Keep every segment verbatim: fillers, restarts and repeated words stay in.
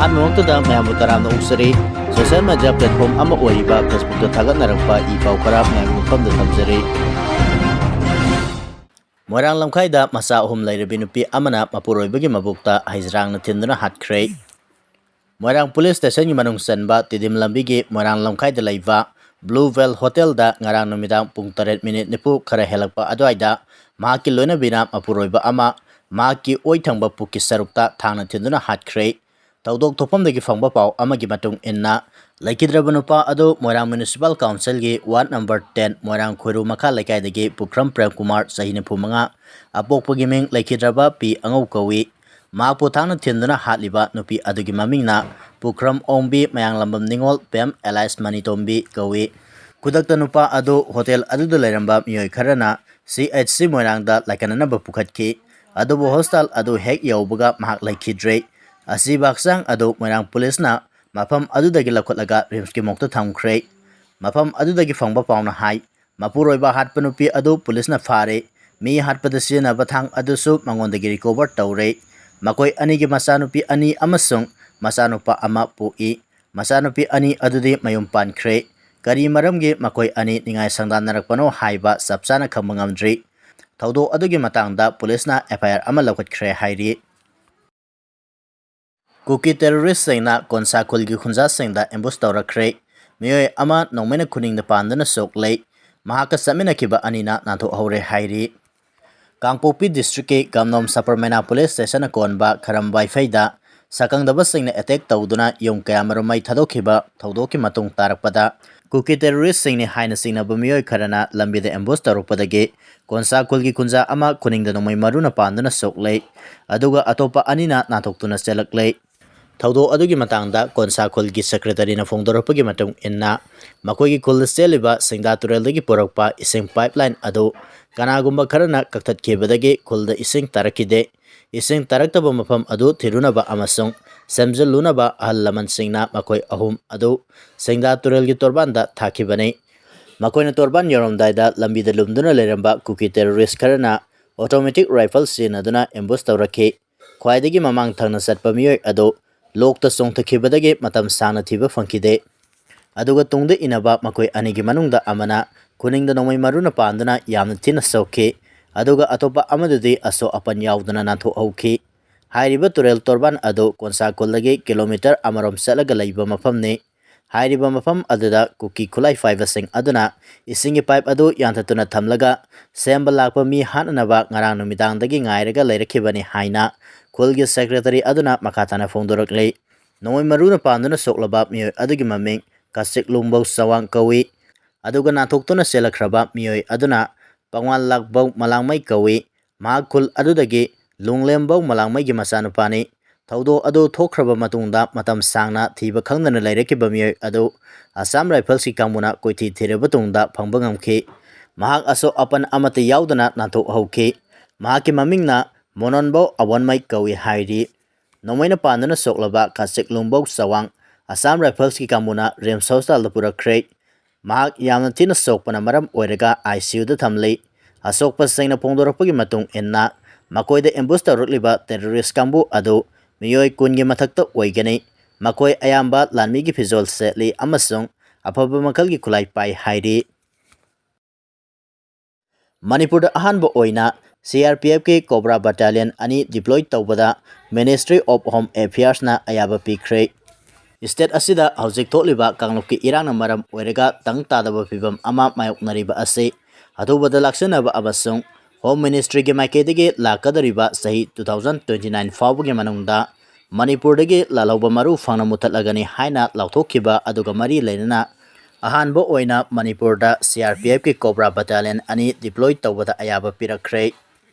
ꯑꯍꯥꯟꯕꯃꯛꯇꯗ ꯃꯌꯥꯝꯕꯨ ꯇꯔꯥꯝꯅ ꯑꯣꯛꯆꯔꯤ꯫ Social media platform ꯑꯃ ꯑꯣꯏꯔꯤꯕ Facebookꯇ ꯊꯥꯒꯠꯅꯔꯛꯄ ꯏ ꯄꯥꯎ ꯈꯔ ꯃꯌꯥꯝꯒꯤ ꯃꯐꯝꯗ ꯊꯝꯖꯔꯤ꯫ ꯃꯣꯏꯔꯥꯡ ꯂꯝꯈꯥꯏꯗ ꯃꯆꯥ ꯑꯍꯨꯝ ꯂꯩꯔꯕꯤ ꯅꯨꯄꯤ ꯑꯃꯅ ꯃꯄꯨꯔꯣꯏꯕꯒꯤ ꯃꯕꯨꯛꯇ ꯍꯩꯖ꯭ꯔꯥꯡꯅ ꯊꯤꯟꯗꯨꯅ ꯍꯥꯠꯈ꯭ꯔꯦ꯫ ꯃꯣꯏꯔꯥꯡ police stationꯒꯤ ꯃꯅꯨꯡ ꯆꯟꯕ ꯇꯤꯗꯤꯝ ꯂꯝꯕꯤꯒꯤ ꯃꯣꯏꯔꯥꯡ ꯂꯝꯈꯥꯏꯗ ꯂꯩꯕ Blue Whale Hotelꯗ ꯉꯔꯥꯡ ꯅꯨꯃꯤꯗꯥꯡ ꯄꯨꯡ ꯇꯔꯦꯠ ꯃꯤꯅꯤꯠ ꯅꯤꯐꯨ ꯈꯔ ꯍꯦꯜꯂꯛꯄ ꯑꯗꯨꯋꯥꯏꯗ ꯃꯍꯥꯛꯀꯤ ꯂꯣꯏꯅꯕꯤꯅ ꯃꯄꯨꯔꯣꯏꯕ ꯑꯃ ꯃꯍꯥꯛꯀꯤ ꯑꯣꯏ ꯊꯪꯕ ꯄꯨꯛꯀꯤ ꯁꯔꯨꯛꯇ ꯊꯥꯡꯅ ꯊꯤꯟꯗꯨꯅ ꯍꯥꯠꯈ꯭ꯔꯦ꯫ ꯊꯧꯗꯣꯛ ꯊꯣꯛꯐꯝꯗꯒꯤ ꯐꯪꯕ ꯄꯥꯎ ꯑꯃꯒꯤ ꯃꯇꯨꯡ ꯏꯟꯅ, ꯂꯩꯈꯤꯗ꯭ꯔꯕ ꯅꯨꯄꯥ ꯑꯗꯨ ꯃꯣꯏꯔꯥꯡ Municipal Councilꯒꯤ ward number ten ꯃꯣꯏꯔꯥꯡ ꯈꯣꯏꯔꯨ ꯃꯈꯥ ꯂꯩꯀꯥꯏꯗꯒꯤ ꯄꯨꯈ꯭ꯔꯝ ꯄ꯭ꯔꯦꯝ ꯀꯨꯃꯥꯔ, ꯆꯍꯤ ꯅꯤꯐꯨ ꯃꯉꯥ, ꯑꯄꯣꯛꯄꯒꯤ ꯃꯤꯡ ꯂꯩꯈꯤꯗ꯭ꯔꯕ ꯄꯤ ꯑꯉꯧ ꯀꯧꯏ꯫ ꯃꯍꯥꯛꯄꯨ ꯊꯥꯡꯅ ꯊꯤꯟꯗꯨꯅ ꯍꯥꯠꯂꯤꯕ ꯅꯨꯄꯤ ꯑꯗꯨꯒꯤ ꯃꯃꯤꯡꯅ ꯄꯨꯈ꯭ꯔꯝ ꯑꯣꯡꯕꯤ, ꯃꯌꯥꯡꯂꯝꯕꯝ ꯅꯤꯉꯣꯜ, ꯄꯦꯝ alias ꯃꯅꯤꯇꯣꯝꯕꯤ ꯀꯧꯏ꯫ ꯈꯨꯗꯛꯇ ꯅꯨꯄꯥ ꯑꯗꯨ hotel ꯑꯗꯨꯗ ꯂꯩꯔꯝꯕ ꯃꯤꯑꯣꯏ ꯈꯔꯅ C H C ꯃꯣꯏꯔꯥꯡꯗ ꯂꯥꯏꯀꯠꯅꯅꯕ ꯄꯨꯈꯠꯈꯤ꯫ ꯑꯗꯨꯕꯨ hospital ꯑꯗꯨ ꯍꯦꯛ ꯌꯧꯕꯒ ꯃꯍꯥꯛ ꯂꯩꯈꯤꯗ꯭ꯔꯦ꯫ ꯑꯁꯤꯕ ꯍꯛꯆꯥꯡ ꯑꯗꯨ ꯃꯣꯏꯔꯥꯡ policeꯅ ꯃꯐꯝ ꯑꯗꯨꯗꯒꯤ ꯂꯧꯈꯠꯂꯒ RIMSꯀꯤ morgueꯇ ꯊꯝꯈ꯭ꯔꯦ꯫ ꯃꯐꯝ ꯑꯗꯨꯗꯒꯤ ꯐꯪꯕ ꯄꯥꯎꯅ ꯍꯥꯏ, ꯃꯄꯨꯔꯣꯏꯕ ꯍꯥꯠꯄ ꯅꯨꯄꯤ ꯑꯗꯨ policeꯅ ꯐꯥꯔꯦ꯫ ꯃꯤ ꯍꯥꯠꯄꯗ ꯁꯤꯖꯤꯟꯅꯕ ꯊꯥꯡ ꯑꯗꯨꯁꯨ ꯃꯉꯣꯟꯗꯒꯤ recover ꯇꯧꯔꯦ꯫ ꯃꯈꯣꯏ ꯑꯅꯤꯒꯤ ꯃꯆꯥꯅꯨꯄꯤ ꯑꯅꯤ ꯑꯃꯁꯨꯡ ꯃꯆꯥꯅꯨꯄꯥ ꯑꯃ ꯄꯣꯛꯏ꯫ ꯃꯆꯥꯅꯨꯄꯤ ꯑꯅꯤ ꯑꯗꯨꯗꯤ ꯃꯌꯨꯝ ꯄꯥꯟꯈ꯭ꯔꯦ꯫ ꯀꯔꯤ ꯃꯔꯝꯒꯤ ꯃꯈꯣꯏ ꯑꯅꯤ ꯅꯤꯡꯉꯥꯏ ꯁꯪꯗꯥꯟꯅꯔꯛꯄꯅꯣ ꯍꯥꯏꯕ ꯆꯞ ꯆꯥꯅ ꯈꯪꯕ ꯉꯝꯗ꯭ꯔꯤ꯫ ꯊꯧꯗꯣꯛ ꯑꯗꯨꯒꯤ ꯃꯇꯥꯡꯗ policeꯅ F I R ꯑꯃ ꯂꯧꯈꯠꯈ꯭ꯔꯦ ꯍꯥꯏꯔꯤ꯫ ꯀꯨꯀꯤ terroristꯁꯤꯡꯅ ꯀꯣꯟꯁꯥ ꯈꯨꯜꯒꯤ ꯈꯨꯟꯖꯥꯁꯤꯡꯗ ambush ꯇꯧꯔꯛꯈ꯭ꯔꯦ꯫ ꯃꯤꯑꯣꯏ ꯑꯃ ꯅꯣꯡꯃꯩꯅ ꯈꯨꯅꯤꯡꯗ ꯄꯥꯟꯗꯨꯅ ꯁꯣꯛꯂꯦ꯫ ꯃꯍꯥꯛꯀ ꯆꯠꯃꯤꯟꯅꯈꯤꯕ ꯑꯅꯤꯅ ꯅꯥꯟꯊꯣꯛꯍꯧꯔꯦ ꯍꯥꯏꯔꯤ꯫ ꯀꯥꯡꯄꯣꯛꯄꯤ districtꯀꯤ ꯒꯝꯅꯣꯝ ꯁꯄꯔꯃꯦꯅꯥ police stationꯅ ꯀꯣꯟꯕ ꯈꯔꯝ ꯋꯥꯏꯐꯩꯗ ꯁꯛꯈꯪꯗꯕꯁꯤꯡꯅ attack ꯇꯧꯗꯨꯅ ꯌꯨꯝ ꯀꯌꯥꯃꯔꯨꯝ ꯃꯩ ꯊꯥꯗꯣꯛꯈꯤꯕ ꯊꯧꯗꯣꯛꯀꯤ ꯃꯇꯨꯡ ꯇꯥꯔꯛꯄꯗ, ꯀꯨꯀꯤ terroristꯁꯤꯡꯅꯤ ꯍꯥꯏꯅ ꯆꯤꯡꯅꯕ ꯃꯤꯑꯣꯏ ꯈꯔꯅ ꯂꯝꯕꯤꯗ ambush ꯇꯧꯔꯛꯄꯗꯒꯤ ꯀꯣꯟꯁꯥ ꯈꯨꯜꯒꯤ ꯈꯨꯟꯖꯥ ꯑꯃ ꯈꯨꯅꯤꯡꯗ ꯅꯣꯡꯃꯩ ꯃꯔꯨꯅ ꯄꯥꯟꯗꯨꯅ ꯁꯣꯛꯂꯦ, ꯑꯗꯨꯒ ꯑꯇꯣꯞꯄ ꯑꯅꯤꯅ ꯅꯥꯟꯊꯣꯛꯇꯨꯅ ꯆꯦꯜꯂꯛꯂꯦ꯫ ꯊꯧꯗꯣꯛ ꯑꯗꯨꯒꯤ ꯃꯇꯥꯡꯗ ꯀꯣꯟꯁꯥ ꯈꯨꯜꯒꯤ secretaryꯅ ꯐꯣꯡꯗꯣꯔꯛꯄꯒꯤ ꯃꯇꯨꯡ ꯏꯟꯅ, ꯃꯈꯣꯏꯒꯤ ꯈꯨꯜꯗ ꯆꯦꯜꯂꯤꯕ ꯁꯤꯡꯗꯥ ꯇꯨꯔꯦꯜꯗꯒꯤ ꯄꯨꯔꯛꯄ ꯏꯁꯤꯡ pipeline ꯑꯗꯨ ꯀꯅꯥꯒꯨꯝꯕ ꯈꯔꯅ ꯀꯛꯊꯠꯈꯤꯕꯗꯒꯤ ꯈꯨꯜꯗ ꯏꯁꯤꯡ ꯇꯥꯔꯛꯈꯤꯗꯦ꯫ ꯏꯁꯤꯡ ꯇꯥꯔꯛꯇꯕ ꯃꯐꯝ ꯑꯗꯨ ꯊꯤꯔꯨꯅꯕ ꯑꯃꯁꯨꯡ ꯁꯦꯝꯖꯤꯜꯂꯨꯅꯕ ꯑꯍꯜ ꯂꯃꯟꯁꯤꯡꯅ ꯃꯈꯣꯏ ꯑꯍꯨꯝ ꯑꯗꯨ ꯁꯤꯡꯗꯥ ꯇꯨꯔꯦꯜꯒꯤ ꯇꯣꯔꯕꯥꯟꯗ ꯊꯥꯈꯤꯕꯅꯤ꯫ ꯃꯈꯣꯏꯅ ꯇꯣꯔꯕꯥꯟ ꯌꯧꯔꯝꯗꯥꯏꯗ ꯂꯝꯕꯤꯗ ꯂꯨꯝꯗꯨꯅ ꯂꯩꯔꯝꯕ ꯀꯨꯀꯤ terrorist ꯈꯔꯅ automatic rifle ꯁꯤꯖꯤꯟꯅꯗꯨꯅ ambush ꯇꯧꯔꯛꯈꯤ꯫ ꯈ꯭ꯋꯥꯏꯗꯒꯤ ꯃꯃꯥꯡ ꯊꯪꯅ ꯆꯠꯄ ꯃꯤꯑꯣꯏ ꯑꯗꯨ ꯂꯣꯛꯇ ꯆꯣꯡꯊꯈꯤꯕꯗꯒꯤ ꯃꯇꯝ ꯁꯥꯡꯅ ꯊꯤꯕ ꯐꯪꯈꯤꯗꯦ꯫ ꯑꯗꯨꯒ ꯇꯨꯡꯗ ꯏꯟꯅꯕ ꯃꯈꯣꯏ ꯑꯅꯤꯒꯤ ꯃꯅꯨꯡꯗ ꯑꯃꯅ ꯈꯨꯅꯤꯡꯗ ꯅꯣꯡꯃꯩ ꯃꯔꯨꯅ ꯄꯥꯟꯗꯨꯅ ꯌꯥꯝꯅ ꯊꯤꯅ ꯁꯣꯛꯈꯤ꯫ ꯑꯗꯨꯒ ꯑꯇꯣꯞꯄ ꯑꯃꯗꯨꯗꯤ ꯑꯁꯣꯛ ꯑꯄꯟ ꯌꯥꯎꯗꯅ ꯅꯥꯟꯊꯣꯛꯍꯧꯈꯤ꯫ ꯍꯥꯏꯔꯤꯕ ꯇꯨꯔꯦꯜ ꯇꯣꯔꯕꯥꯟ ꯑꯗꯨ ꯀꯣꯟꯁꯥ ꯈꯨꯜꯗꯒꯤ ꯀꯤꯂꯣꯃꯤꯇꯔ ꯑꯃꯔꯣꯝ ꯆꯠꯂꯒ ꯂꯩꯕ ꯃꯐꯝꯅꯤ꯫ ꯍꯥꯏꯔꯤꯕ ꯃꯐꯝ ꯑꯗꯨꯗ ꯀꯨꯀꯤ ꯈꯨꯠꯂꯥꯏ ꯄꯥꯏꯕꯁꯤꯡ ꯑꯗꯨꯅ ꯏꯁꯤꯡꯒꯤ ꯄꯥꯏꯞ ꯑꯗꯨ ꯌꯥꯟꯊꯠꯇꯨꯅ ꯊꯝꯂꯒ ꯁꯦꯝꯕ ꯂꯥꯛꯄ ꯃꯤ ꯍꯥꯠꯅꯅꯕ ꯉꯔꯥꯡ ꯅꯨꯃꯤꯗꯥꯡꯗꯒꯤ ꯉꯥꯏꯔꯒ ꯂꯩꯔꯛꯈꯤꯕꯅꯤ ꯍꯥꯏꯅ ꯈꯨꯜꯒꯤ ꯁꯦꯀ꯭ꯔꯦꯇꯔꯤ ꯑꯗꯨꯅ ꯃꯈꯥ ꯇꯥꯅ ꯐꯣꯡꯗꯣꯔꯛꯂꯤ꯫ ꯅꯣꯡꯃꯩ ꯃꯔꯨꯅ ꯄꯥꯟꯗꯨꯅ ꯁꯣꯛꯂꯕ ꯃꯤꯑꯣꯏ ꯑꯗꯨꯒꯤ ꯃꯃꯤꯡ ꯀꯥꯆꯤꯛꯂꯨꯡꯕꯧ ꯆꯋꯥꯡ ꯀꯧꯏ꯫ ꯑꯗꯨꯒ ꯅꯥꯟꯊꯣꯛꯇꯨꯅ ꯆꯦꯜꯂꯛꯈ꯭ꯔꯕ ꯃꯤꯑꯣꯏ ꯑꯗꯨꯅ ꯄꯪꯋꯥꯜ ꯂꯥꯛꯕꯧ ꯃꯂꯥꯡꯃꯩ ꯀꯧꯏ꯫ ꯃꯍꯥꯛ ꯈꯨꯜ ꯑꯗꯨꯗꯒꯤ ꯂꯨꯡꯂꯦꯝꯕꯧ ꯃꯂꯥꯡꯃꯩꯒꯤ ꯃꯆꯥꯅꯨꯄꯥꯅꯤ꯫ ꯊꯧꯗꯣꯛ ꯑꯗꯨ ꯊꯣꯛꯈ꯭ꯔꯕ ꯃꯇꯨꯡꯗ ꯃꯇꯝ ꯁꯥꯡꯅ ꯊꯤꯕ ꯈꯪꯗꯅ ꯂꯩꯔꯛꯈꯤꯕ ꯃꯤꯑꯣꯏ ꯑꯗꯨ ꯑꯁꯥꯝ ꯔꯥꯏꯐꯜꯁꯀꯤ ꯀꯥꯡꯕꯨꯅ ꯀꯣꯏꯊꯤ ꯊꯤꯔꯕ ꯇꯨꯡꯗ ꯐꯪꯕ ꯉꯝꯈꯤ꯫ ꯃꯍꯥꯛ ꯑꯁꯣꯛ ꯑꯄꯟ ꯑꯃꯠꯇ ꯌꯥꯎꯗꯅ ꯅꯥꯟꯊꯣꯛꯍꯧꯈꯤ꯫ ꯃꯍꯥꯛꯀꯤ ꯃꯃꯤꯡꯅ ꯃꯣꯅꯣꯟꯕꯧ ꯑꯋꯣꯟꯃꯩ ꯀꯧꯏ ꯍꯥꯏꯔꯤ꯫ ꯅꯣꯡꯃꯩꯅ ꯄꯥꯟꯗꯨꯅ ꯁꯣꯛꯂꯕ ꯀꯥꯆꯤꯛꯂꯨꯡꯕꯧ ꯆꯋꯥꯡ ꯑꯁꯥꯝ ꯔꯥꯏꯐꯜꯁꯀꯤ ꯀꯥꯡꯕꯨꯅ ꯔꯤꯝꯁ ꯍꯣꯁꯄꯤꯇꯥꯜꯗ ꯄꯨꯔꯛꯈ꯭ꯔꯦ꯫ ꯃꯍꯥꯛ ꯌꯥꯝꯅ ꯊꯤꯅ ꯁꯣꯛꯄꯅ ꯃꯔꯝ ꯑꯣꯏꯔꯒ ꯑꯥꯏ ꯁꯤ ꯌꯨꯗ ꯊꯝꯂꯤ꯫ ꯑꯁꯣꯛꯄꯁꯤꯡꯅ ꯐꯣꯡꯗꯣꯔꯛꯄꯒꯤ ꯃꯇꯨꯡ ꯏꯟꯅ, ꯃꯈꯣꯏꯗ ꯑꯦꯝꯕꯨꯁ ꯇꯧꯔꯛꯂꯤꯕ ꯇꯦꯔꯣꯔꯤꯁ ꯀꯥꯡꯕꯨ ꯑꯗꯨ ꯃꯤꯑꯣꯏ ꯀꯨꯟꯒꯤ ꯃꯊꯛꯇ ꯑꯣꯏꯒꯅꯤ꯫ ꯃꯈꯣꯏ ꯑꯌꯥꯝꯕ ꯂꯥꯟꯃꯤꯒꯤ ꯐꯤꯖꯣꯜ ꯁꯦꯠꯂꯤ ꯑꯃꯁꯨꯡ ꯑꯐꯕ ꯃꯈꯜꯒꯤ ꯈꯨꯠꯂꯥꯏ ꯄꯥꯏ ꯍꯥꯏꯔꯤ꯫ ꯃꯅꯤꯄꯨꯔꯗ ꯑꯍꯥꯟꯕ ꯑꯣꯏꯅ C R P ꯑꯦꯐꯀꯤ cobra battalion ꯑꯅꯤ ꯗꯤꯄ꯭ꯂꯣꯏ ꯇꯧꯕꯗ Ministry of Home Affairsꯅ ꯑꯌꯥꯕ ꯄꯤꯈ꯭ꯔꯦ꯫ ꯁ꯭ꯇꯦꯠ ꯑꯁꯤꯗ ꯍꯧꯖꯤꯛ ꯊꯣꯛꯂꯤꯕ ꯀꯥꯡꯂꯨꯞꯀꯤ ꯏꯔꯥꯡꯅ ꯃꯔꯝ ꯑꯣꯏꯔꯒ ꯇꯪ ꯇꯥꯗꯕ ꯐꯤꯕꯝ ꯑꯃ ꯃꯥꯌꯣꯛꯅꯔꯤꯕ ꯑꯁꯤ ꯑꯊꯨꯕꯗ ꯂꯥꯛꯁꯤꯟꯅꯕ ꯑꯃꯁꯨꯡ ꯍꯣꯝ ꯃꯤꯅꯤꯁꯇ꯭ꯔꯤꯒꯤ ꯃꯥꯏꯀꯩꯗꯒꯤ ꯂꯥꯛꯀꯗꯧꯔꯤꯕ ꯆꯍꯤ two thousand twenty nine ꯐꯥꯎꯕꯒꯤ ꯃꯅꯨꯡꯗ ꯃꯅꯤꯄꯨꯔꯗꯒꯤ ꯂꯥꯜꯍꯧꯕ ꯃꯔꯨ ꯐꯪꯅ ꯃꯨꯊꯠꯂꯒꯅꯤ ꯍꯥꯏꯅ ꯂꯥꯎꯊꯣꯛꯈꯤꯕ ꯑꯗꯨꯒ ꯃꯔꯤ ꯂꯩꯅꯅ ꯑꯍꯥꯟꯕ ꯑꯣꯏꯅ ꯃꯅꯤꯄꯨꯔꯗ C R P ꯑꯦꯐꯀꯤ cobra battalion ꯑꯅꯤ ꯗꯤꯄ꯭ꯂꯣꯏ ꯇꯧꯕꯗ ꯑꯌꯥꯕ ꯄꯤꯔꯛꯈ꯭ꯔꯦ꯫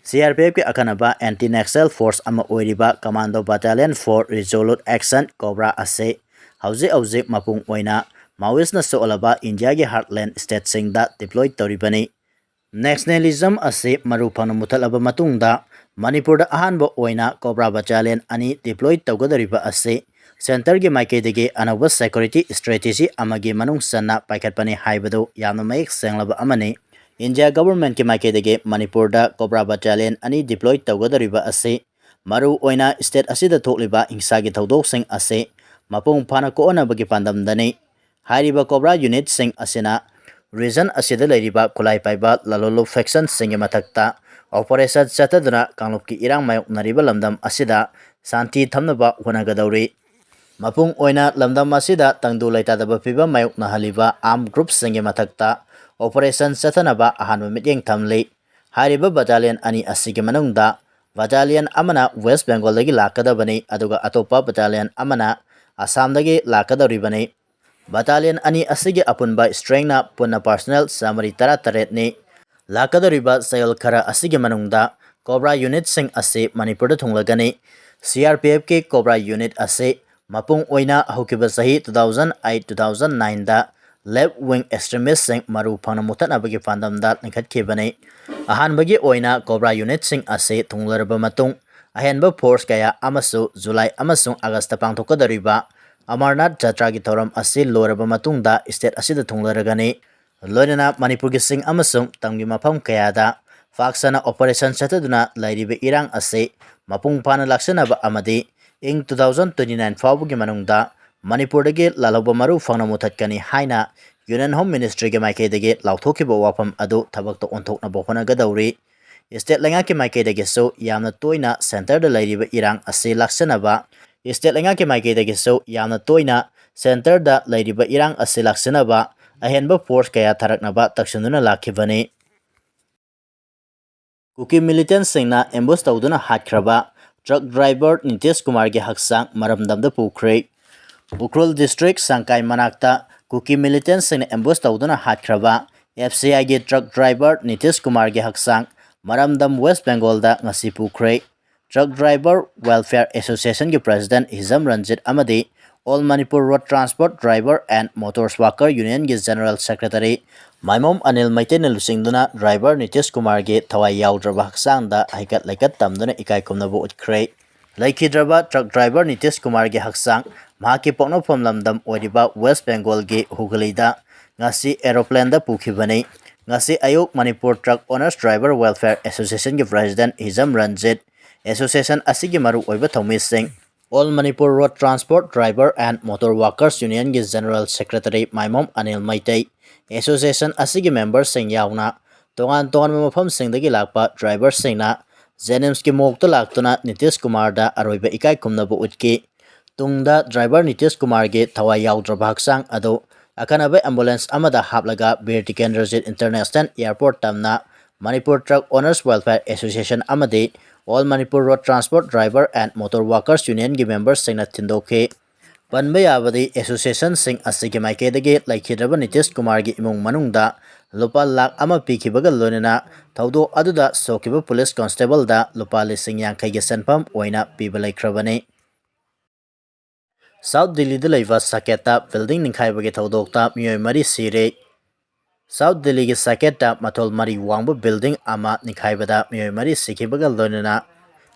ꯁꯤ ꯑꯥꯔ ꯄꯤ ꯑꯦꯐꯀꯤ ꯑꯈꯟꯅꯕ ꯑꯦꯟꯇꯤ ꯅꯦꯛꯁꯦꯜ ꯐꯣꯔꯁ ꯑꯃ ꯑꯣꯏꯔꯤꯕ commando battalion four ꯔꯤꯖꯣꯂꯨꯠ action cobra ꯑꯁꯤ ꯍꯧꯖꯤꯛ ꯍꯧꯖꯤꯛ ꯃꯄꯨꯡ ꯑꯣꯏꯅ ꯃꯥꯑꯣꯏꯁꯅ ꯁꯣꯛꯂꯕ ꯏꯟꯗꯤꯌꯥꯒꯤ ꯍꯥꯔꯠꯂꯦꯟ ꯁ꯭ꯇꯦꯠꯁꯤꯡꯗ ꯗꯤꯄ꯭ꯂꯣꯏ ꯇꯧꯔꯤꯕꯅꯤ꯫ ꯅꯦꯛꯁꯅꯦꯂꯤꯖꯝ ꯑꯁꯤ ꯃꯔꯨ ꯐꯪꯅ ꯃꯨꯊꯠꯂꯕ ꯃꯇꯨꯡꯗ ꯃꯅꯤꯄꯨꯔꯗ ꯑꯍꯥꯟꯕ ꯑꯣꯏꯅ ꯀꯣꯕ꯭ꯔꯥ ꯕꯠꯇꯥꯂꯤꯌꯟ ꯑꯅꯤ ꯗꯤꯄ꯭ꯂꯣꯏ ꯇꯧꯒꯗꯧꯔꯤꯕ ꯑꯁꯤ ꯁꯦꯟꯇꯔꯒꯤ ꯃꯥꯏꯀꯩꯗꯒꯤ ꯑꯅꯧꯕ ꯁꯦꯀ꯭ꯌꯨꯔꯤꯇꯤ ꯁ꯭ꯇ꯭ꯔꯦꯇꯦꯖꯤ ꯑꯃꯒꯤ ꯃꯅꯨꯡ ꯆꯟꯅ ꯄꯥꯏꯈꯠꯄꯅꯤ ꯍꯥꯏꯕꯗꯨ ꯌꯥꯝꯅ ꯃꯌꯦꯛ ꯁꯦꯡꯂꯕ ꯑꯃꯅꯤ꯫ ꯏꯟꯗꯤꯌꯥ ꯒꯚꯔꯟꯃꯦꯟꯠꯀꯤ ꯃꯥꯏꯀꯩꯗꯒꯤ ꯃꯅꯤꯄꯨꯔꯗ ꯀꯣꯕ꯭ꯔꯥ ꯕꯠꯇꯥꯂꯤꯌꯟ ꯑꯅꯤ ꯗꯤꯄ꯭ꯂꯣꯏ ꯇꯧꯒꯗꯧꯔꯤꯕ ꯑꯁꯤ ꯃꯔꯨ ꯑꯣꯏꯅ state ꯑꯁꯤꯗ ꯊꯣꯛꯂꯤꯕ ꯍꯤꯡꯁꯥꯒꯤ ꯊꯧꯗꯣꯛꯁꯤꯡ ꯑꯁꯤ ꯃꯄꯨꯡ ꯐꯥꯅ ꯀꯣꯛꯍꯟꯅꯕꯒꯤ ꯄꯥꯟꯗꯝꯗꯅꯤ꯫ ꯍꯥꯏꯔꯤꯕ COBRA unitꯁꯤꯡ ꯑꯁꯤꯅ region ꯑꯁꯤꯗ ꯂꯩꯔꯤꯕ ꯈꯨꯠꯂꯥꯏ ꯄꯥꯏꯕ ꯂꯥꯂꯣꯂꯨꯞ factionꯁꯤꯡꯒꯤ ꯃꯊꯛꯇ operation ꯆꯠꯊꯗꯨꯅ ꯀꯥꯡꯂꯨꯞꯀꯤ ꯏꯔꯥꯡ ꯃꯥꯌꯣꯛꯅꯔꯤꯕ ꯂꯝꯗꯝ ꯑꯁꯤꯗ ꯁꯥꯟꯇꯤ ꯊꯝꯅꯕ ꯍꯣꯠꯅꯒꯗꯧꯔꯤ꯫ ꯃꯄꯨꯡ ꯑꯣꯏꯅ ꯂꯝꯗꯝ ꯑꯁꯤꯗ ꯇꯪꯗꯨ ꯂꯩꯇꯥꯗꯕ ꯐꯤꯕꯝ ꯃꯥꯌꯣꯛꯅꯍꯜꯂꯤꯕ armed groupꯁꯤꯡꯒꯤ ꯃꯊꯛꯇ operation ꯆꯠꯊꯅꯕ ꯑꯍꯥꯟꯕ ꯃꯤꯠꯌꯦꯡ ꯊꯝꯂꯤ꯫ ꯍꯥꯏꯔꯤꯕ battalion ꯑꯅꯤ ꯑꯁꯤꯒꯤ ꯃꯅꯨꯡꯗ battalion ꯑꯃꯅ West Bengalꯗꯒꯤ ꯂꯥꯛꯀꯗꯕꯅꯤ, ꯑꯗꯨꯒ ꯑꯇꯣꯞꯄ battalion ꯑꯃꯅ ꯑꯁꯥꯝꯗꯒꯤ ꯂꯥꯛꯀꯗꯧꯔꯤꯕꯅꯤ꯫ Battalion ꯑꯅꯤ ꯑꯁꯤꯒꯤ ꯑꯄꯨꯟꯕ strengthꯅ ꯄꯨꯟꯅ personnel ꯆꯥꯃꯔꯤ ꯇꯔꯥꯇꯔꯦꯠꯅꯤ꯫ ꯂꯥꯛꯀꯗꯧꯔꯤꯕ ꯆꯌꯣꯜ ꯈꯔ ꯑꯁꯤꯒꯤ ꯃꯅꯨꯡꯗ COBRA unitꯁꯤꯡ ꯑꯁꯤ ꯃꯅꯤꯄꯨꯔꯗ ꯊꯨꯡꯂꯒꯅꯤ꯫ CRPFꯀꯤ COBRA unit ꯑꯁꯤ ꯃꯄꯨꯡ ꯑꯣꯏꯅ ꯍꯧꯈꯤꯕ ꯆꯍꯤ two thousand eight, two thousand nineꯗ left wing extremistꯁꯤꯡ ꯃꯔꯨ ꯐꯪꯅ ꯃꯨꯊꯠꯅꯕꯒꯤ ꯄꯥꯟꯗꯝꯗ ꯂꯤꯡꯈꯠꯈꯤꯕꯅꯤ꯫ ꯑꯍꯥꯟꯕꯒꯤ ꯑꯣꯏꯅ COBRA unitꯁꯤꯡ ꯑꯁꯤ ꯊꯨꯡꯂꯔꯕ ꯃꯇꯨꯡ, ꯑꯍꯦꯟꯕ force ꯀꯌꯥ ꯑꯃꯁꯨ July ꯑꯃꯁꯨꯡ Augustꯇ ꯄꯥꯡꯊꯣꯛꯀꯗꯧꯔꯤꯕ ꯑꯃꯔꯅꯥꯊ ꯖꯇ꯭ꯔꯥꯒꯤ ꯊꯧꯔꯝ ꯑꯁꯤ ꯂꯣꯏꯔꯕ ꯃꯇꯨꯡꯗ state ꯑꯁꯤꯗ ꯊꯨꯡꯂꯔꯒꯅꯤ꯫ ꯂꯣꯏꯅꯅ ꯃꯅꯤꯄꯨꯔꯒꯤ ꯆꯤꯡ ꯑꯃꯁꯨꯡ ꯇꯝꯒꯤ ꯃꯐꯝ ꯀꯌꯥꯗ ꯄꯥꯛ ꯁꯟꯅ operation ꯆꯠꯊꯗꯨꯅ ꯂꯩꯔꯤꯕ ꯏꯔꯥꯡ ꯑꯁꯤ ꯃꯄꯨꯡ ꯐꯥꯅ ꯂꯥꯛꯁꯤꯟꯅꯕ ꯑꯃꯗꯤ ꯏꯪ two thousand twenty nine ꯐꯥꯎꯕꯒꯤ ꯃꯅꯨꯡꯗ ꯃꯅꯤꯄꯨꯔꯗꯒꯤ ꯂꯥꯜꯍꯧꯕ ꯃꯔꯨ ꯐꯪꯅ ꯃꯨꯊꯠꯀꯅꯤ ꯍꯥꯏꯅ Union Home Ministryꯒꯤ ꯃꯥꯏꯀꯩꯗꯒꯤ ꯂꯥꯎꯊꯣꯛꯈꯤꯕ ꯋꯥꯐꯝ ꯑꯗꯨ ꯊꯕꯛꯇ ꯑꯣꯟꯊꯣꯛꯅꯕ ꯍꯣꯠꯅꯒꯗꯧꯔꯤ꯫ State ꯂꯩꯉꯥꯛꯀꯤ ꯃꯥꯏꯀꯩꯗꯒꯤꯁꯨ ꯌꯥꯝꯅ ꯇꯣꯏꯅ centreꯗ ꯂꯩꯔꯤꯕ ꯏꯔꯥꯡ ꯑꯁꯤ ꯂꯥꯛꯁꯤꯟꯅꯕ, state ꯂꯩꯉꯥꯛꯀꯤ ꯃꯥꯏꯀꯩꯗꯒꯤꯁꯨ ꯌꯥꯝꯅ ꯇꯣꯏꯅ centreꯗ ꯂꯩꯔꯤꯕ ꯏꯔꯥꯡ ꯑꯁꯤ ꯂꯥꯛꯁꯤꯟꯅꯕ ꯑꯍꯦꯟꯕ force ꯀꯌꯥ ꯊꯥꯔꯛꯅꯕ ꯇꯛꯁꯤꯟꯗꯨꯅ ꯂꯥꯛꯈꯤꯕꯅꯤ꯫ ꯀꯨꯀꯤ militantꯁꯤꯡꯅ ambush ꯇꯧꯗꯨꯅ ꯍꯥꯠꯈ꯭ꯔꯕ truck driver ꯅꯤꯇꯤꯁ ꯀꯨꯃꯥꯔꯒꯤ ꯍꯛꯆꯥꯡ ꯃꯔꯝꯗꯝꯗ ꯄꯨꯈ꯭ꯔꯦ꯫ ꯎꯈ꯭ꯔꯨꯜ district ꯁꯪꯀꯥꯏ ꯃꯅꯥꯛꯇ ꯀꯨꯀꯤ militantꯁꯤꯡꯅ ambush ꯇꯧꯗꯨꯅ ꯍꯥꯠꯈ꯭ꯔꯕ FCIꯒꯤ truck driver ꯅꯤꯇꯤꯁ ꯀꯨꯃꯥꯔꯒꯤ ꯍꯛꯆꯥꯡ ꯃꯔꯝꯗꯝ West Bengalꯗ ꯉꯁꯤ ꯄꯨꯈ꯭ꯔꯦ꯫ Truck Driver Welfare Associationꯒꯤ president ꯍꯤꯖꯝ ꯔꯟꯖꯤꯠ ꯑꯃꯗꯤ All Manipur Road Transport Driver and Motors Worker Unionꯒꯤ general secretary ꯃꯥꯏꯃꯣꯝ Anil ꯃꯩꯇꯩꯅ ꯂꯨꯆꯤꯡꯗꯨꯅ driver ꯅꯤꯇꯤꯁ ꯀꯨꯃꯥꯔꯒꯤ ꯊꯋꯥꯏ ꯌꯥꯎꯗ꯭ꯔꯕ ꯍꯛꯆꯥꯡꯗ ꯍꯩꯀꯠ ꯂꯩꯀꯠ ꯇꯝꯗꯨꯅ ꯏꯀꯥꯏ ꯈꯨꯝꯅꯕ ꯎꯠꯈ꯭ꯔꯦ꯫ ꯂꯩꯈꯤꯗ꯭ꯔꯕ truck driver ꯅꯤꯇꯤꯁ ꯀꯨꯃꯥꯔꯒꯤ ꯍꯛꯆꯥꯡ ꯃꯍꯥꯛꯀꯤ ꯄꯣꯛꯅꯐꯝ ꯂꯝꯗꯝ ꯑꯣꯏꯔꯤꯕ West Bengalꯒꯤ ꯍꯨꯒꯂꯤꯗ ꯉꯁꯤ aeroplaneꯗ ꯄꯨꯈꯤꯕꯅꯤ꯫ ꯉꯁꯤ ꯑꯌꯨꯛ Manipur Truck Owners Driver Welfare Associationꯒꯤ president ꯍꯤꯖꯝ ꯔꯟꯖꯤꯠ, Association ꯑꯁꯤꯒꯤ ꯃꯔꯨꯑꯣꯏꯕ ꯊꯧꯃꯤꯁꯤꯡ: All Manipur Road Transport Driver and Motor Workers Unionꯒꯤ General Secretary ꯃꯥꯏꯃꯣꯝ Anil Meitei, association ꯑꯁꯤꯒꯤ memberꯁꯤꯡ ꯌꯥꯎꯅ ꯇꯣꯉꯥꯟ ꯇꯣꯉꯥꯟꯕ ꯃꯐꯝꯁꯤꯡꯗꯒꯤ ꯂꯥꯛꯄ driverꯁꯤꯡꯅ JNIMSꯀꯤ morgueꯇ ꯂꯥꯛꯇꯨꯅ ꯅꯤꯇꯤꯁ ꯀꯨꯃꯥꯔꯗ ꯑꯔꯣꯏꯕ ꯏꯀꯥꯏ ꯈꯨꯝꯅꯕ ꯎꯠꯈꯤ꯫ ꯇꯨꯡꯗ driver ꯅꯤꯇꯤꯁ ꯀꯨꯃꯥꯔꯒꯤ ꯊꯋꯥꯏ ꯌꯥꯎꯗ꯭ꯔꯕ ꯍꯛꯆꯥꯡ ꯑꯗꯨ ꯑꯈꯟꯅꯕ ambulance ꯑꯃꯗ ꯍꯥꯞꯂꯒ ꯕꯤꯔ ꯇꯤꯀꯦꯟꯗ꯭ꯔꯖꯤꯠ International Airport ꯇꯝꯅ Manipur Truck Owners Welfare Association ꯑꯃꯗꯤ All Manipur Road Transport Driver and Motor Workers Unionꯒꯤ memberꯁꯤꯡꯅ ꯊꯤꯟꯗꯣꯛꯈꯤ꯫ ꯄꯟꯕ ꯌꯥꯕꯗꯤ, associationꯁꯤꯡ ꯑꯁꯤꯒꯤ ꯃꯥꯏꯀꯩꯗꯒꯤ ꯂꯩꯈꯤꯗ꯭ꯔꯕ ꯅꯤꯇꯤꯁ ꯀꯨꯃꯥꯔꯒꯤ ꯏꯃꯨꯡ ꯃꯅꯨꯡꯗ ꯂꯨꯄꯥ ꯂꯥꯈ ꯑꯃ ꯄꯤꯈꯤꯕꯒ ꯂꯣꯏꯅꯅ ꯊꯧꯗꯣꯛ ꯑꯗꯨꯗ ꯁꯣꯛꯈꯤꯕ police constableꯗ ꯂꯨꯄꯥ ꯂꯤꯁꯤꯡ ꯌꯥꯡꯈꯩꯒꯤ ꯁꯦꯟꯐꯝ ꯑꯣꯏꯅ ꯄꯤꯕ ꯂꯩꯈ꯭ꯔꯕꯅꯤ꯫ South Delhiꯗ ꯂꯩꯕ ꯁꯀꯦꯠꯇ building ꯅꯤꯡꯈꯥꯏꯕꯒꯤ ꯊꯧꯗꯣꯛꯇ ꯃꯤꯑꯣꯏ ꯃꯔꯤ ꯁꯤꯔꯦ꯫ South Delhiꯒꯤ ꯁꯀꯦꯠꯇ ꯃꯊꯣꯜ ꯃꯔꯤ ꯋꯥꯡꯕ building ꯑꯃ ꯅꯤꯡꯈꯥꯏꯕꯗ ꯃꯤꯑꯣꯏ ꯃꯔꯤ ꯁꯤꯈꯤꯕꯒ ꯂꯣꯏꯅꯅ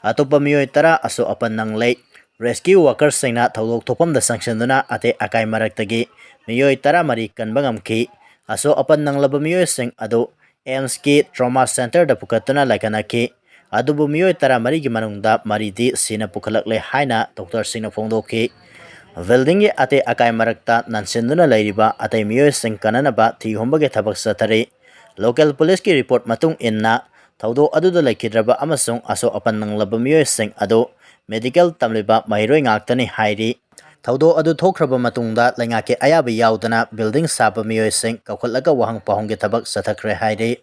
ꯑꯇꯣꯞꯄ ꯃꯤꯑꯣꯏ ꯇꯔꯥ ꯑꯁꯣꯛ ꯑꯄꯟ ꯅꯪꯂꯦ꯫ Rescue workerꯁꯤꯡꯅ ꯊꯧꯗꯣꯛ ꯊꯣꯛꯐꯝꯗ ꯆꯪꯁꯤꯟꯗꯨꯅ ꯑꯇꯦꯛ ꯑꯀꯥꯏ ꯃꯔꯛꯇꯒꯤ ꯃꯤꯑꯣꯏ ꯇꯔꯥꯃꯔꯤ ꯀꯟꯕ ꯉꯝꯈꯤ꯫ ꯑꯁꯣꯛ ꯑꯄꯟ ꯅꯪꯂꯕ ꯃꯤꯑꯣꯏꯁꯤꯡ ꯑꯗꯨ AIIMSꯀꯤ trauma centreꯗ ꯄꯨꯈꯠꯇꯨꯅ ꯂꯥꯏꯀꯠꯅꯈꯤ꯫ ꯑꯗꯨꯕꯨ ꯃꯤꯑꯣꯏ ꯇꯔꯥꯃꯔꯤꯒꯤ ꯃꯅꯨꯡꯗ ꯃꯔꯤꯗꯤ ꯁꯤꯅ ꯄꯨꯈꯠꯂꯛꯂꯦ ꯍꯥꯏꯅ doctorꯁꯤꯡꯅ ꯐꯣꯡꯗꯣꯛꯈꯤ꯫ Buildingꯒꯤ ꯑꯇꯦꯛ ꯑꯀꯥꯏ ꯃꯔꯛꯇ ꯅꯟꯁꯤꯟꯗꯨꯅ ꯂꯩꯔꯤꯕ ꯑꯇꯩ ꯃꯤꯑꯣꯏꯁꯤꯡ ꯀꯟꯅꯅꯕ ꯊꯤ ꯍꯨꯝꯕꯒꯤ ꯊꯕꯛ ꯆꯠꯊꯔꯤ꯫ Local policeꯀꯤ report ꯃꯇꯨꯡ ꯏꯟꯅ, ꯊꯧꯗꯣꯛ ꯑꯗꯨꯗ ꯂꯩꯈꯤꯗ꯭ꯔꯕ ꯑꯃꯁꯨꯡ ꯑꯁꯣꯛ ꯑꯄꯟ ꯅꯪꯂꯕ ꯃꯤꯑꯣꯏꯁꯤꯡ ꯑꯗꯨ medical ꯇꯝꯂꯤꯕ ꯃꯍꯩꯔꯣꯏ ꯉꯥꯛꯇꯅꯤ ꯍꯥꯏꯔꯤ꯫ ꯊꯧꯗꯣꯛ ꯑꯗꯨ ꯊꯣꯛꯈ꯭ꯔꯕ ꯃꯇꯨꯡꯗ ꯂꯩꯉꯥꯛꯀꯤ ꯑꯌꯥꯕ ꯌꯥꯎꯗꯅ building ꯁꯥꯕ ꯃꯤꯑꯣꯏꯁꯤꯡ ꯀꯧꯈꯠꯂꯒ ꯋꯥꯍꯪ ꯄꯥꯎꯍꯪꯒꯤ ꯊꯕꯛ ꯆꯠꯊꯈ꯭ꯔꯦ ꯍꯥꯏꯔꯤ꯫